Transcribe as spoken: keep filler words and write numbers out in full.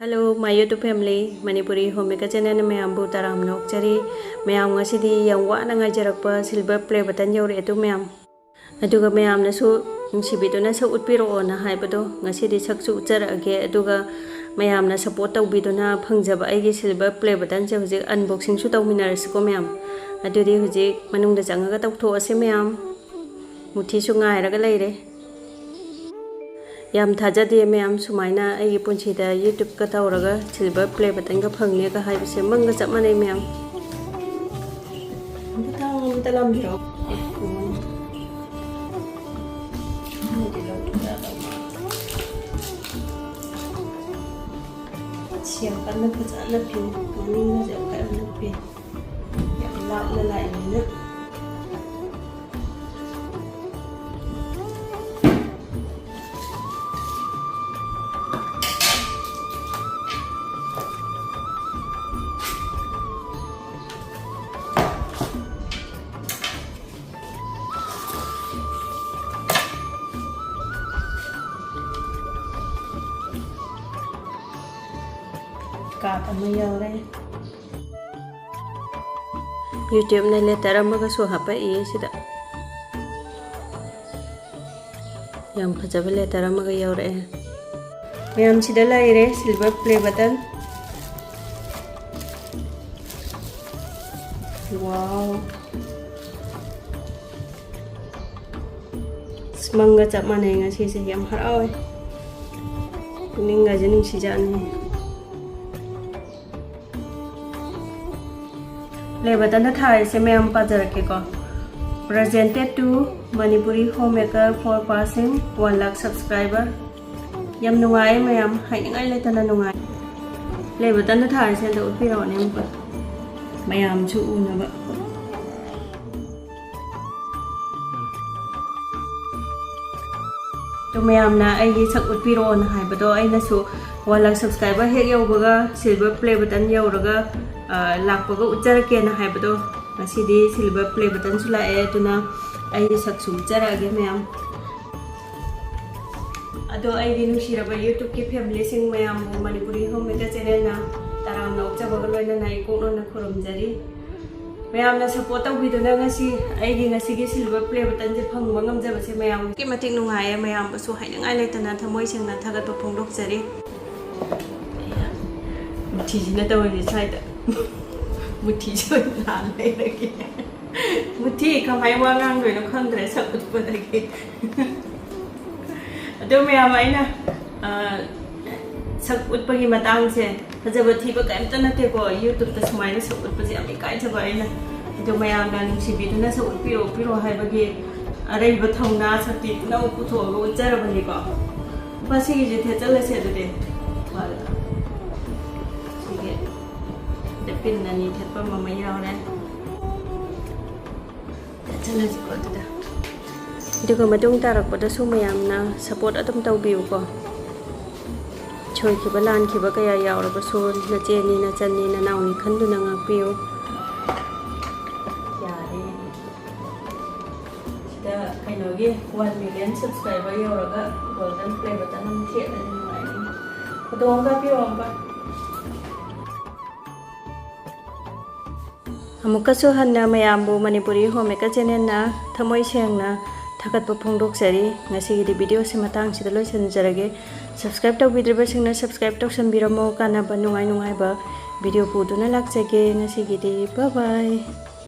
Hello, my YouTube family, Manipuri Homemaker channel ꯃꯌꯥꯝꯕꯨ ꯇꯔꯥꯝꯅ ꯑꯣꯛꯆꯔꯤ꯫ ꯃꯌꯥꯝ, ꯉꯁꯤꯗꯤ ꯌꯥꯝ ꯋꯥꯅ ꯉꯥꯏꯖꯔꯛꯄ silver play button ꯌꯧꯔꯛꯑꯦ ꯑꯗꯨ ꯃꯌꯥꯝ꯫ ꯑꯗꯨꯒ ꯃꯌꯥꯝꯅꯁꯨ ꯅꯨꯡꯁꯤꯕꯤꯗꯨꯅ ꯁꯛ ꯎꯠꯄꯤꯔꯛꯑꯣꯅ ꯍꯥꯏꯕꯗꯣ ꯉꯁꯤꯗꯤ ꯁꯛꯁꯨ ꯎꯠꯆꯔꯛꯑꯒꯦ꯫ ꯑꯗꯨꯒ ꯃꯌꯥꯝꯅ support ꯇꯧꯕꯤꯗꯨꯅ ꯐꯪꯖꯕ ꯑꯩꯒꯤ silver play buttonꯁꯦ ꯍꯧꯖꯤꯛ unboxingꯁꯨ ꯇꯧꯃꯤꯟꯅꯔꯁꯤꯀꯣ ꯃꯌꯥꯝ꯫ ꯑꯗꯨꯗꯤ ꯍꯧꯖꯤꯛ ꯃꯅꯨꯡꯗ ꯆꯪꯉꯒ ꯇꯧꯊꯣꯛꯑꯁꯤ ꯃꯌꯥꯝ꯫ ꯃꯨꯊꯤꯁꯨ ꯉꯥꯏꯔꯒ ꯂꯩꯔꯦ꯫ ꯌꯥꯝ ꯊꯥꯖꯗꯦ ꯃꯌꯥꯝ, ꯁꯨꯃꯥꯏꯅ ꯑꯩꯒꯤ ꯄꯨꯟꯁꯤꯗ YouTubeꯀ ꯇꯧꯔꯒ silver play buttonꯒ ꯐꯪꯅꯦꯒ ꯍꯥꯏꯕꯁꯦ ꯃꯪꯒ ꯆꯞ ꯃꯥꯟꯅꯩ ꯃꯌꯥꯝ꯫ ꯑꯝꯇ ꯊꯥꯡ ꯑꯝꯇ ꯂꯝꯕꯤꯔꯣ꯫ ꯑꯁ, ꯌꯥꯝ ꯀꯟꯅ ꯐꯖꯅ ꯐꯦꯟ꯫ ꯃꯅꯤꯡꯒꯁꯦ ꯌꯥꯝ ꯀꯟꯅ ꯐꯦꯟ꯫ ꯌꯥꯝ ꯂꯥꯞꯅ ꯂꯥꯛꯏꯅꯤꯅ꯫ Card ꯑꯃ ꯌꯥꯎꯔꯦ꯫ YouTubeꯅ letter ꯑꯃꯒꯁꯨ ꯍꯥꯞꯄꯛꯏ ꯁꯤꯗ꯫ ꯌꯥꯝ ꯐꯖꯕ letter ꯑꯃꯒ ꯌꯥꯎꯔꯛꯑꯦ꯫ ꯃꯌꯥꯝ, ꯁꯤꯗ ꯂꯩꯔꯦ silver play button꯫ Wow꯫ ꯑꯁ, ꯃꯪꯒ ꯆꯞ ꯃꯥꯟꯅꯩ ꯉꯁꯤꯁꯦ, ꯌꯥꯝ ꯍꯔꯥꯎꯋꯦ꯫ ꯄꯨꯛꯅꯤꯡꯒꯁꯦ ꯅꯨꯡꯁꯤꯖꯥꯠꯅꯤ꯫ Play buttonꯗ ꯊꯥꯔꯤꯁꯦ ꯃꯌꯥꯝ ꯄꯥꯖꯔꯛꯀꯦꯀꯣ꯫ Presented to Manipuri Homemaker for passing one lakh subscriber꯫ ꯌꯥꯝ ꯅꯨꯡꯉꯥꯏꯌꯦ ꯃꯌꯥꯝ, ꯍꯥꯏꯅꯤꯡꯉꯥꯏ ꯂꯩꯇꯅ ꯅꯨꯡꯉꯥꯏ꯫ Play buttonꯗ ꯊꯥꯔꯤꯁꯦ ꯑꯝꯇ ꯎꯠꯄꯤꯔꯛꯑꯣꯅꯦ ꯑꯃꯨꯛꯀ, ꯃꯌꯥꯝꯁꯨ ꯎꯅꯕ꯫ ꯑꯗꯣ ꯃꯌꯥꯝꯅ ꯑꯩꯒꯤ ꯁꯛ ꯎꯠꯄꯤꯔꯛꯑꯣꯅ ꯍꯥꯏꯕꯗꯣ, ꯑꯩꯅꯁꯨ one lakh subscriber ꯍꯦꯛ ꯌꯧꯕꯒ silver play button ꯌꯧꯔꯒ, ꯑ, ꯂꯥꯛꯄꯒ ꯎꯠꯆꯔꯛꯀꯦꯅ ꯍꯥꯏꯕꯗꯣ, ꯉꯁꯤꯗꯤ silver play buttonꯁꯨ ꯂꯥꯛꯑꯦ, ꯑꯗꯨꯅ ꯑꯩꯒꯤ ꯁꯛꯁꯨ ꯎꯠꯆꯔꯛꯑꯒꯦ ꯃꯌꯥꯝ꯫ ꯑꯗꯣ ꯑꯩꯒꯤ ꯅꯨꯡꯁꯤꯔꯕ YouTube-ꯀꯤ family-ꯁꯤꯡ ꯃꯌꯥꯝꯕꯨ ꯃꯅꯤꯄꯨꯔꯤ Homemaker channel-ꯅ ꯇꯔꯥꯝꯅ ꯑꯣꯛꯆꯕꯒ ꯂꯣꯏꯅꯅ ꯏꯀꯣꯛꯅꯅ ꯈꯨꯔꯨꯝꯖꯔꯤ꯫ ꯃꯌꯥꯝꯅ support ꯇꯧꯕꯤꯗꯨꯅ ꯉꯁꯤ ꯑꯩꯒꯤ ꯉꯁꯤꯒꯤ silver play button-ꯁꯦ ꯐꯪꯕ ꯉꯝꯖꯕꯁꯦ ꯃꯌꯥꯝꯒꯤ ꯃꯇꯤꯛ ꯅꯨꯡꯉꯥꯏꯌꯦ꯫ ꯃꯌꯥꯝꯕꯨꯁꯨ ꯍꯥꯏꯅꯤꯡꯉꯥꯏ ꯂꯩꯇꯅ ꯊꯃꯣꯏ ꯁꯦꯡꯅ ꯊꯥꯒꯠꯄ ꯐꯣꯡꯗꯣꯛꯆꯔꯤ꯫ ꯃꯨꯊꯤꯁꯤꯅ ꯇꯧꯔꯤꯁꯦ ꯁ꯭ꯋꯥꯏꯗ꯫ ꯃꯨꯊꯤꯁꯦ ꯑꯣꯏꯅ ꯂꯥꯟ ꯂꯩꯔꯒꯦ꯫ ꯃꯨꯊꯤ ꯀꯃꯥꯏ ꯋꯥ ꯉꯥꯡꯗꯣꯏꯅꯣ ꯈꯪꯗ꯭ꯔꯦ ꯁꯛ ꯎꯠꯄꯗꯒꯤ꯫ ꯑꯗꯣ ꯃꯌꯥꯝ ꯑꯩꯅ, ꯑ, ꯁꯛ ꯎꯠꯄꯒꯤ ꯃꯇꯥꯡꯁꯦ ꯐꯖꯕ ꯊꯤꯕ ꯀꯔꯤꯝꯇ ꯅꯠꯇꯦꯀꯣ꯫ YouTube-ꯇ ꯁꯨꯃꯥꯏꯅ ꯁꯛ ꯎꯠꯄꯁꯦ ꯌꯥꯝ ꯏꯀꯥꯏꯖꯕ ꯑꯩꯅ꯫ ꯑꯗꯣ ꯃꯌꯥꯝꯅ ꯅꯨꯡꯁꯤꯕꯤꯗꯨꯅ ꯁꯛ ꯎꯠꯄꯤꯔꯣ, ꯎꯠꯄꯤꯔꯣ ꯍꯥꯏꯕꯒꯤ ꯑꯔꯩꯕ ꯊꯧꯅꯥ ꯁꯛꯇꯤ ꯄꯨꯝꯅꯃꯛ ꯄꯨꯊꯣꯛꯑꯒ ꯎꯠꯆꯔꯕꯅꯤꯀꯣ꯫ ꯃꯁꯤꯒꯤꯁꯦ ꯊꯦꯠꯆꯜꯂꯁꯦ ꯑꯗꯨꯗꯤ꯫ ꯁꯤꯒꯤ ꯗ pin ꯑꯅꯤ ꯊꯦꯠꯄ ꯑꯃ ꯌꯥꯎꯔꯦ꯫ ꯊꯦꯠꯆꯜꯂꯁꯤꯀꯣ ꯑꯗꯨꯗ꯫ ꯑꯗꯨꯒ ꯃꯇꯨꯡ ꯇꯥꯔꯛꯄꯗꯁꯨ ꯃꯌꯥꯝꯅ support ꯑꯗꯨꯝ ꯇꯧꯕꯤꯌꯨꯀꯣ꯫ ꯁꯣꯏꯈꯤꯕ ꯂꯥꯟꯈꯤꯕ ꯀꯌꯥ ꯌꯥꯎꯔꯕꯁꯨ ꯅꯆꯦꯅꯤ, ꯅꯆꯟꯅꯤ, ꯅꯅꯥꯎꯅꯤ ꯈꯟꯗꯨꯅ ꯉꯥꯛꯄꯤꯌꯨ꯫ ꯌꯥꯔꯦ꯫ ꯁꯤꯗ ꯀꯩꯅꯣꯒꯤ one million subscriber ꯌꯧꯔꯒ golden play button ꯑꯃ ꯊꯦꯠꯂꯗꯤ ꯅꯨꯡꯉꯥꯏꯅꯤ꯫ Photo ꯑꯃ ꯀꯥꯞꯄꯤꯔꯣ ꯑꯝꯄꯥ꯫ ꯑꯃꯨꯛꯀꯁꯨ ꯍꯟꯅ ꯃꯌꯥꯝꯕꯨ ꯃꯅꯤꯄꯨꯔꯤ Homemaker channel-ꯅ ꯊꯃꯣꯏ ꯁꯦꯡꯅ ꯊꯥꯒꯠꯄ ꯐꯣꯡꯗꯣꯛꯆꯔꯤ꯫ ꯉꯁꯤꯒꯤꯗꯤ video-ꯁꯤ ꯃꯇꯥꯡꯁꯤꯗ ꯂꯣꯏꯁꯤꯟꯖꯔꯒꯦ꯫ Subscribe ꯇꯧꯕꯤꯗ꯭ꯔꯤꯕꯁꯤꯡꯅ subscribe ꯇꯧꯁꯟꯕꯤꯔꯝꯃꯣ꯫ ꯀꯥꯟꯅꯕ ꯅꯨꯡꯉꯥꯏ ꯅꯨꯡꯉꯥꯏꯕ video ꯄꯨꯗꯨꯅ ꯂꯥꯛꯆꯒꯦ꯫ ꯉꯁꯤꯒꯤꯗꯤ bye bye꯫